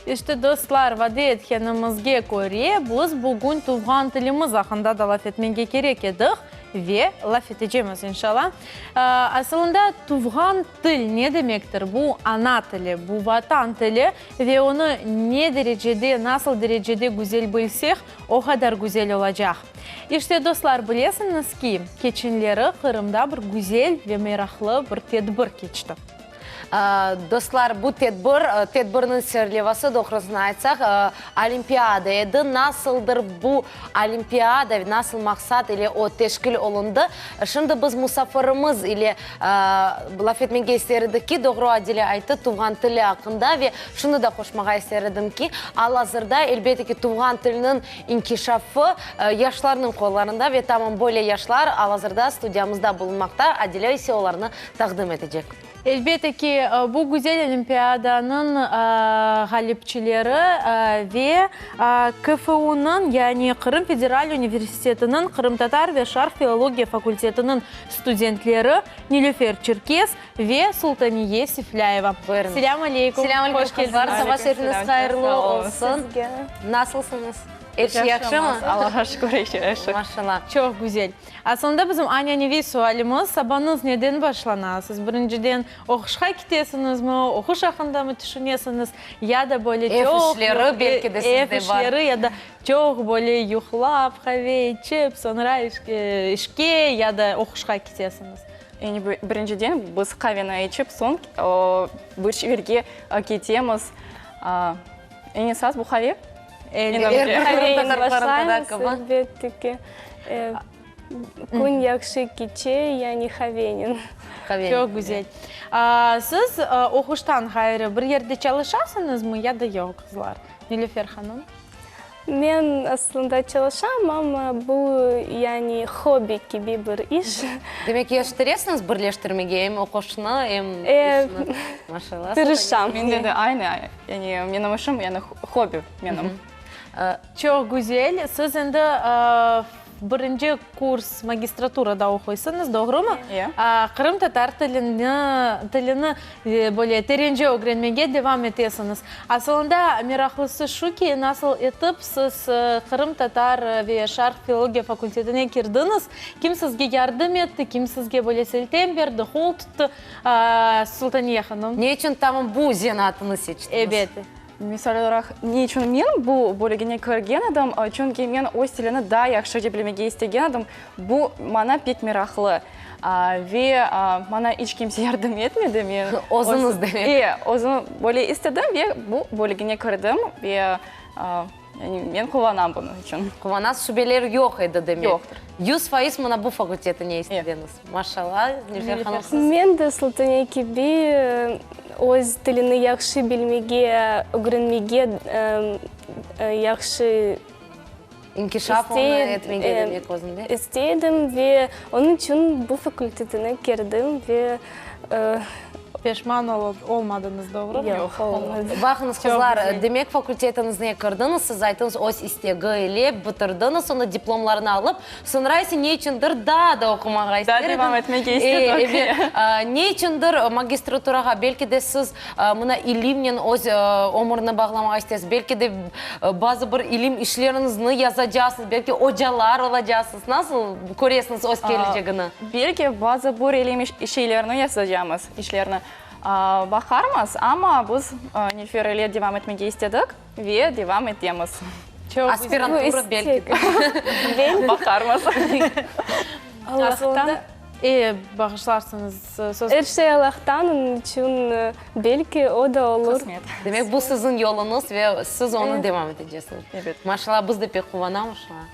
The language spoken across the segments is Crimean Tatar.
İşte, dostlar, vade etkenimizge köre, biz bugün tuvğan tilimiz aqqında da laf etmege kerek edik ve laf etecemiz, inşalla. Asılında, tuvğan til ne demektir? Bu ana tili, bu vatan tili ve onı ne derecede, nasıl derecede güzel bilsek, o qadar güzel olacaq. İşte, dostlar, bilesiñiz ki, keçenleri Qırımda bir güzel ve meraqlı bir tedbir keçti. Dostlar, bu tedbir, tedbirniñ serlevası, doğrusını aytsaq, olimpiada edi. Nasıldır bu olimpiada ve nasıl maqsat ile o teşkil olundı? Şimdi biz musafirimiz ile laf etmege ister edik ki, doğru Adile ayttı, tuvğan tili aqqında ve şunı da qoşmağa ister edim ki, al-azırda, elbette ki, tuvğan tilniñ inkişafı yaşlarnıñ qollarında ve tamam böyle yaşlar al-azırda studiyamızda bulunmaqta, Adile ise olarnı taqdim etecek. Elbette ki, bu güzel olimpiadanıñ ğalipçileri ve KFUnıñ, yani Qırım federal universitetiniñ qırımtatar ve şarq filologiya fakultetiniñ studentleri Nilüfer Çerkez ve Sultaniye Seflâyeva. Buyurıñız. Selâm aleykum, Selâm hoş aleykum, qızlar, keldiñiz. saba şerifiñiz hayırlı olsun. Sizge. Nasılsıñız? Er şey yahşımı? Allah'a şükür, er şey yahşı. Maşallah. Çoq güzel. Aslında bizim ananeviy sualimiz, sabañız neden başlana? Siz birinciden oquşqa ketesiñizmi, oquş aqqındamı tüşünesiñiz, ya da böyle Ev çoq işleri belki de sizde ev bar. işleri ya da çoq böyle yuqlap, qave içip, soñra işke ya da oquşqa ketesiñiz? Yani birinciden biz qaveni içip, soñ bir yerge ketemiz. Eñ esas bu qave. Elbette. Başlaymız, elbette ki. Kün yahşı keçe, yani qavenen. Çoq güzel. Siz oquştan ğayrı bir yerde çalışasıñızmı ya da yoq, qızlar? Nilüfer hanım. Men aslında çalışam, amma bu, yani hobbi kibi bir iş. Demek, yetiştiresiñiz birleştirmege em oquşnı, em işni? Maşallah. Tırışam. Mende de aynı, yani menim işim, yani hobbi menim. Çoq güzel. Siz endi birinci kurs magistraturada oquysıñız, doğrumı? Ye. Qırımtatar tilini, tilini böyle terence ögrenmege devam etesiñiz. Asılında, meraqlısı şu ki, nasıl etip siz qırımtatar ve şarq filologiya fakultetine kirdiñiz? Kim sizge yardım etti, kim sizge böyle seltem berdi, qol tuttı? Sultaniye hanım. Ne içün tamam bu zenaatını seçtiñiz? Ebet. Misal olaraq, ne içün men bu bölügine kirgen edim? Çünki men öz tilini daa yahşıca bilmege istegen edim. Bu maña pek meraqlı. Ve maña iç kimse yardım etmedi. Men Özüñiz demek. E, özüm böyle istedim ve bu bölügine kirdim ve yani men quvanam bunıñ içün. Quvanasız, şübeler yoq edi demek. Yoqtır. 100% mına bu fakultetine istediñiz. Maşallah, Nilüfer hanım, siz? Men de Sultaniye kibi öz tilini yahşı bilmege, ögrenmege yahşı İnkişaf onı etmege demek özünde. İstey edim ve onıñ içün bu fakultetine kirdim ve Peşman olmadıñız, doğrumı? Yoq, olmadım. Baqıñız, qızlar, demek fakultetiñizne kirdiñiz, siz aytıñız, öz istegi ile bitirdiñiz, onı diplomlarını alıp, soñra ise ne içündir daa da oqumağa ister Daa devam etmege istedik. Ebet. Ne içündir magistraturağa, belki de siz mına ilimnen öz ömürni bağlamağa isteysiz, belki de bazı bir ilim işleriñizni yazacaqsız, belki ocalar olacaqsız. Nasıl köresiñiz öz kelecegini? Belki bazı bir ilim şeylerini yazacağımız, işlerni baqarmız, amma biz Nilüfer ile devam etmege istedik ve devam etemiz. Aspirantura belki de. Baqarmız. Allahtan. E, bağışlarsıñız, söz. Er şey Allahtan, onıñ içün belki o da olur. Qısmet. Demek, bu siziñ yoluñız ve siz onı devam eteceksiñiz. Ebet. Maşallah, biz de pek quvanamız şuña.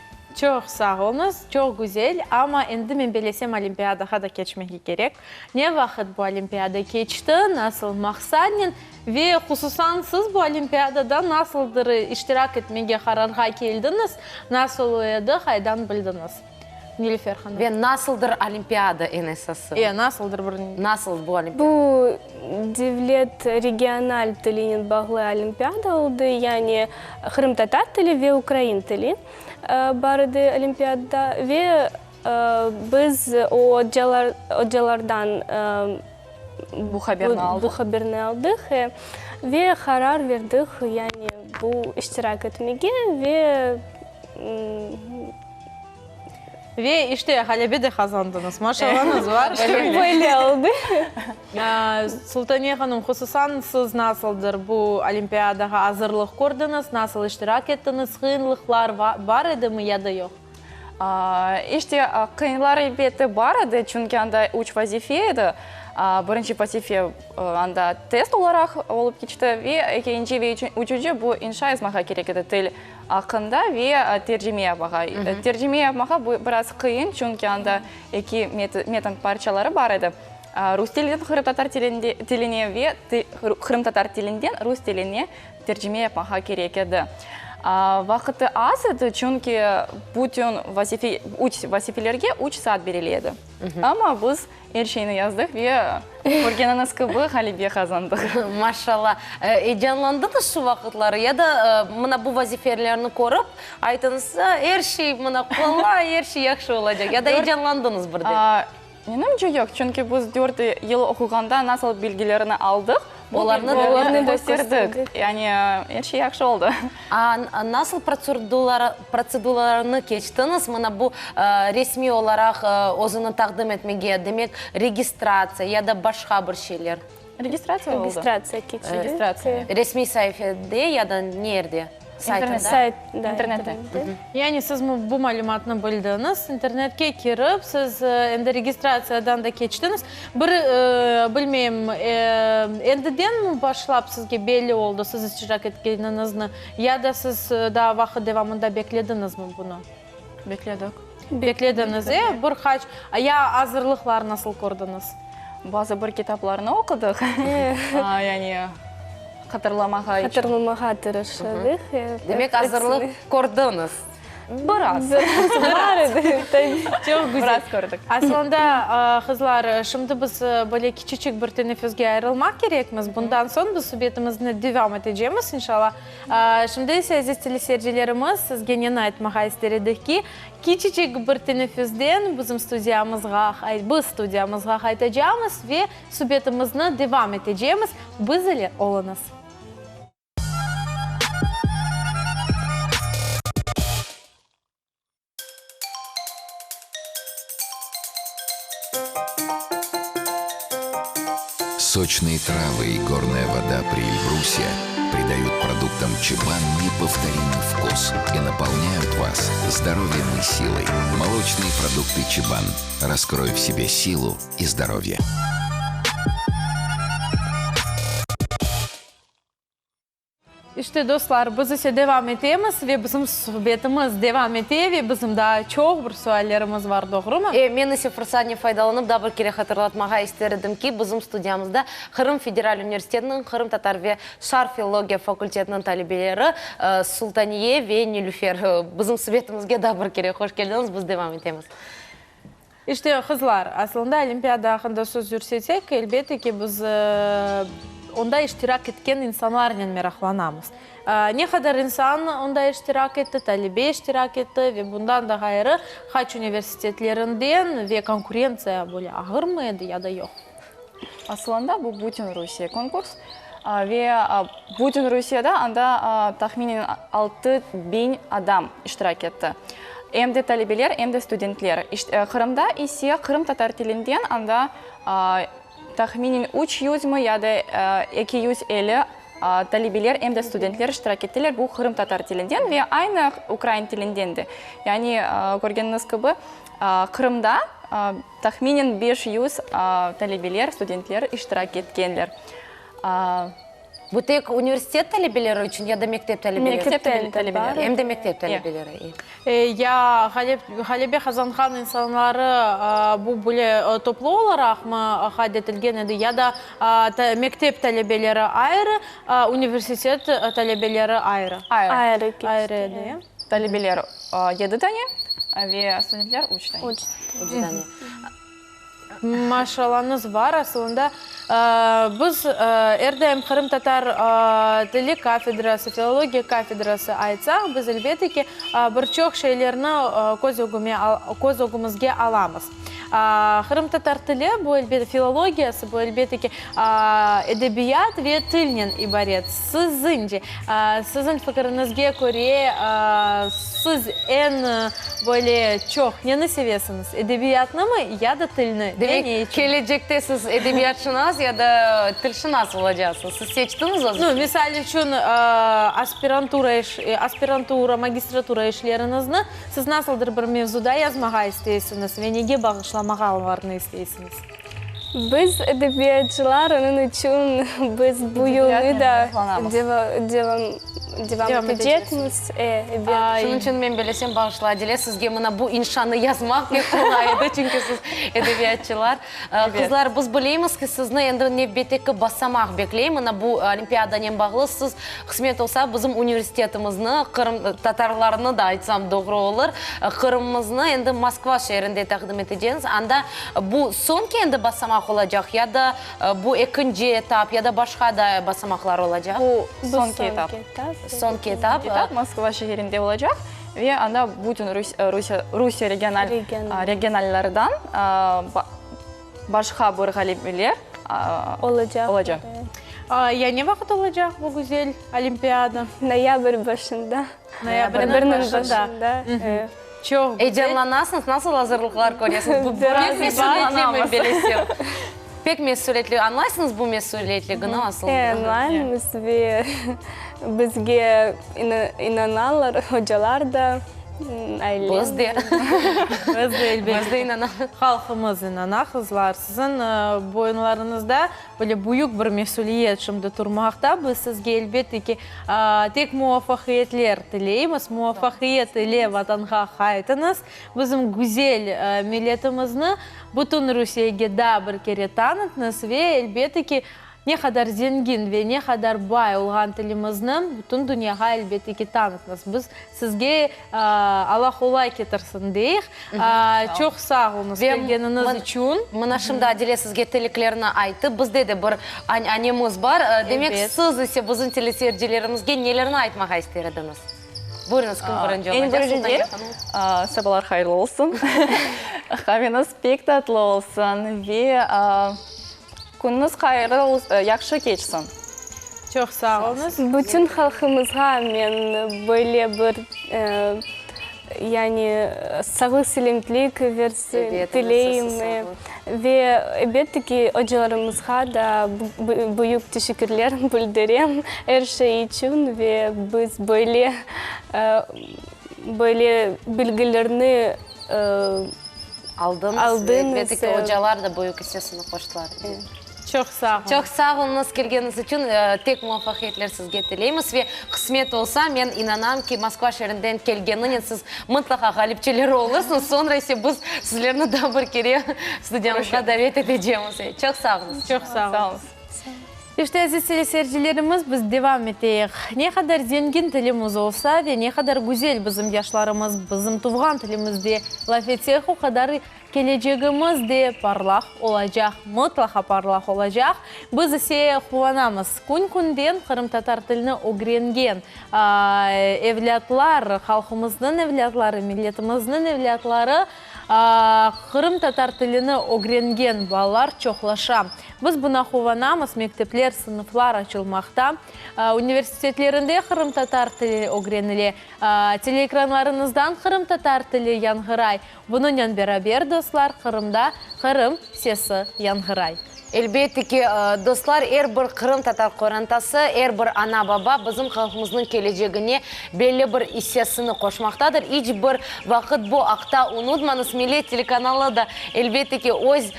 Çoq sağ oluñız, çoq güzel, amma endi men belesem olimpiadağa da keçmege kerek. Ne vaqıt bu olimpiada keçti, nasıl maqsadnen ve hususan siz bu olimpiadada nasıldır iştirak etmege qararğa keldiñiz, nasıl o edi, qaydan bildiñiz? Nilüfer hanım. Ve nasıldır olimpiada eñ esası? E, nasıldır bir. Nasıl bu olimpiada? Bu devlet regional tilinen bağlı olimpiada oldı, yani qırımtatar tili ve ukrain tili. Bar edi olimpiadada ve biz ocalar ocalardan. Bu haberni aldıq. Bu haberni aldıq ve qarar verdik, yani bu iştirak etmege ve. Ve işte, ğalebe de qazandıñız. Maşallañız var. Böyle oldı. Sultaniye hanım, hususan siz nasıldır bu olimpiadağa azırlıq kördiñiz, nasıl iştirak ettiñiz, qıyınlıqlar bar edimi ya da yoq? İşte, qıyınlar elbette bar edi, çünki anda üç vazife edi. Birinci vazife anda test olaraq olıp keçti ve ekinci ve üçünci bu inşa yazmağa kerek edi til aqqında ve tercime yapmağa. Tercime yapmağa bu biraz qıyın, çünki anda eki metn parçaları bar edi, rus tilinden qırımtatar tiline ve qırımtatar tilinden rus tiline tercime yapmağa kerek edi. Vaqıtı az edi, çünki bütün vazife, üç vazifelerge üç saat berile edi. Amma biz er şeyni yazdıq ve körgeniñiz kibi ğalebe qazandıq. Maşallah. Eyecanlandıñız şu vaqıtları ya da mına bu vazifelerni körip, aytıñız, er şey mına qolay, er şey yahşı olacaq, ya da eyecanlandıñız birden? Menimce yoq, çünki biz dört yıl oquğanda nasıl bilgilerni aldıq, Olarnı olarnı kösterdik. Yani er şey yahşı oldı. A nasıl protseduralarnı keçtiñiz? Mına bu resmiy olaraq özüni taqdim etmege, demek, registratsiya ya da başqa bir şeyler? Registratsiya oldı. Registratsiya keçti. Registratsiya. Resmiy saifede ya da nerde? Saytında? Sayt, İnternette. Yani siz bu malümatnı bildiñiz, internetke kirip, siz endi registratsiyadan da keçtiñiz. Bir, bilmeyim, endidenmi başlap sizge belli oldı siz iştirak etkeniñizni, ya da siz daa vaqıt devamında beklediñizmi bunı? Bekledik. Beklediñiz, e? Bir qaç, ya azırlıqlar nasıl kördiñiz? Bazı bir kitaplarnı oqudıq, yani hatırlamağa içün. Hatırlamağa tırışadıq. Demek, azırlıq kördiñiz. Biraz. Bar edi, tabii. Çoq güzel. Biraz kördik. Aslında, qızlar, şimdi biz böyle kiçiçik bir teneffüsge ayrılmaq kerekmiz. Bundan soñ biz subetimizni devam etecemiz, inşallah. Şimdi ise, aziz teleseyircilerimiz, sizge neni aytmağa ister edik ki, kiçiçik bir teneffüsden bizim studiyamızğa, biz studiyamızğa qaytacamız ve subetimizni devam etecemiz. Biz ile oluñız. Сочные травы и горная вода при Эльбрусе придают продуктам Чебан неповторимый вкус и наполняют вас здоровьем и силой. Молочные продукты Чебан. Раскрой в себе силу и здоровье. İşte, dostlar, biz ise devam etemiz ve bizim suhbetimiz devam ete ve bizim daa çoq bir suallerimiz bar, doğrumı? E, men ise fırsatnen faydalanıp, daa bir kere hatırlatmağa ister edim ki, bizim studiyamızda Qırım federal universitetiniñ qırımtatar ve şarq filologiya fakultetiniñ talebeleri Sultaniye ve Nilüfer. Bizim suhbetimizge daa bir kere hoş keldiñiz, biz devam etemiz. İşte, qızlar, aslında olimpiada aqqında söz yürsetsek, elbette ki, biz onda iştirak etken insanlarnen meraqlanamız. Ne qadar insan onda iştirak etti, talebe iştirak etti ve bundan da ğayrı, qaç universitetlerinden ve konkurentsiya böyle ağırmı edi ya da yoq? Aslında bu bütün Rusiye konkurs ve bütün Rusiyede anda tahminen 6000 adam iştirak etti. Em de talebeler, em de studentler. Qırımda ise qırımtatar tilinden anda tahminen 300 mi ya da 250 talebeler em de studentler iştirak ettiler bu qırımtatar tilinden ve aynı ukrain tilinden de. Yani körgeniñiz kibi, Qırımda Tahminen 500 talebeler, studentler iştirak etkenler. Bu tek universitet talebeleri içün ya da mektep talebeleri? Mektep talebeleri. Em de mektep talebeleri, iyi. Ya ğalebe qazanğan insanları bu böyle toplu olaraqmı qayd etilgen edi ya da mektep talebeleri ayrı, universitet talebeleri ayrı? Ayrı. Ayrı edi, ya? Talebeler yedi dane ve studentler üç dane. Üç dane. Maşallañız bar, asılında biz er daim qırımtatar tili kafedrası, filologiya kafedrası aytsaq, biz elbette ki, bir çoq şeylerni köz ögüme, köz ögümizge alamız. Qırımtatar tili, bu elbette filologiyası, bu elbette ki, edebiyat ve tilnen ibaret. Siziñce, siziñ fikiriñizge köre, siz eñ böyle çoq neni sevesiñiz, edebiyatnımı ya da tilni ve ne Demek, içün? kelecekte siz edebiyatşınas ya da tilşınas olacaqsıñız. Siz seçtiñiz öz Nu, misal içün, aspirantura iş, aspirantura, magistratura işleriñizni siz nasıldır bir mevzuda yazmağa isteysiñiz ve nege bağışlamağa olarnı isteysiñiz? Biz edebiyatçılar, onıñ içün biz bu yolnı da devam etecekmiz. Şunıñ içün men belesem, bağışla, Adile, sizge mına bu inşanı yazmaq pek qolay edi, çünki siz edebiyatçılar. Qızlar, biz bileymiz ki, sizni endi nevbetteki basamaq bekley, mına bu olimpiadanen bağlı siz, qısmet olsa, bizim universitetimizni, qırım tatarlarını da aytsam doğru olur, Qırımımıznı endi Moskva şeerinde taqdim eteceñiz. Anda Bu soñki endi basamaq olacaq ya da bu ekinci etap ya da başqa da basamaqlar olacaq? Bu soñki etap. Soñki etap. Etap Moskva şeherinde olacaq ve anda bütün Rusiye regional regionallardan başqa bir ğalibeler olacaq. Ya ne vaqıt olacaq bu güzel olimpiada? Noyabr başında. Noyabrniñ başında. Çoq güzel. Eyecanlanasıñız, nasıl azırlıqlar köresiñiz? Bu pek mesüliyetli, men bilesem. Pek mesüliyetli. Añlaysıñız bu mesüliyetligini asılında? E, añlaymız ve bizge inanalar, ocalar da, ailem. Biz de. Biz de, elbette. Biz de inanamız. Halqımız inana, qızlar. Siziñ boyunlarıñızda Böyle büyük bir mesüliyet şimdi turmaqta. Biz sizge, elbette ki, tek muvafaqiyetler tileymiz. Muvafaqiyet ile Vatanğa qaytıñız. Bizim güzel milletimizni bütün Rusiyege daa bir kere tanıtıñız ve, elbette ki, ne qadar zengin ve ne qadar bay olğan tilimizni bütün dünyağa, elbette ki, tanıtıñız. Biz sizge Alla qolay ketirsin deyik. Çoq sağ oluñız kelgeniñiz içün. Mına şimdi Adile sizge tileklerini ayttı. Bizde de bir anemiz bar. Demek, siz ise bizim teleseyircilerimizge nelerni aytmağa ister ediñiz? Buyurıñız, kim birinci olacaq? Eñ birinci, sabalar hayırlı olsun. Qaveñiz pek tatlı olsun ve Künüñiz hayırlı, yahşı keçsin. Çoq sağ oluñız. Bütün halqımızğa men böyle bir, yani, sağlıq-selâmetlik versin, tileyim. Ve, elbette ki, ocalarımızğa da büyük teşekkürler bildirem er şey içün ve biz böyle, böyle bilgilerni Aldıñız ve elbette ki, ocalar da büyük issesini qoştılar. Çoq sağ oluñ. Çoq sağ oluñız kelgeniñiz içün. Tek muvafaqiyetler sizge tileymiz ve qısmet olsa, men inanam ki, Moskva şeerinden kelgeninen siz mıtlaqa ğalipçiler olursıñız. Soñra ise biz sizlerni daa bir kere studiyamızğa davet etecemiz. Çoq sağ oluñız. Çoq sağ oluñız. İşte, aziz teleseyircilerimiz, biz devam eteyik. Ne qadar zengin tilimiz olsa ve ne qadar güzel bizim yaşlarımız bizim tuvğan tilimizde laf etsek, o qadar kelecegimiz de parlaq olacaq, mıtlaqa parlaq olacaq. Biz ise quvanamız, kün-künden qırımtatar tilini ögrengen evlâtlar, halqımıznıñ evlâtları, milletimizniñ evlâtları, Qırımtatar tilini ögrengen balalar çoqlaşa. Biz buna quvanamız, mektepler, sınıflar açılmaqta, universitetlerinde qırımtatar tili ögrenile, teleekranlarıñızdan qırımtatar tili yañğıray. Bunıñnen beraber, dostlar, Qırımda Qırım sesi yañğıray. Elbette ki, dostlar, er bir qırımtatar qorantası, er bir ana-baba bizim halqımıznıñ kelecegine belli bir issesini qoşmaqtadır. İç bir vaqıt bu aqta unutmañız. Millet telekanalı da, elbette ki, öz,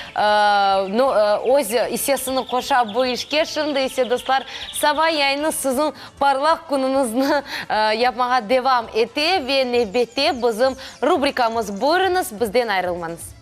öz issesini qoşa bu işke. Şimdi ise, dostlar, saba yayını siziñ parlaq künüñizni yapmağa devam ete ve nevbette bizim rubrikamız. Buyurıñız, bizden ayırılmañız.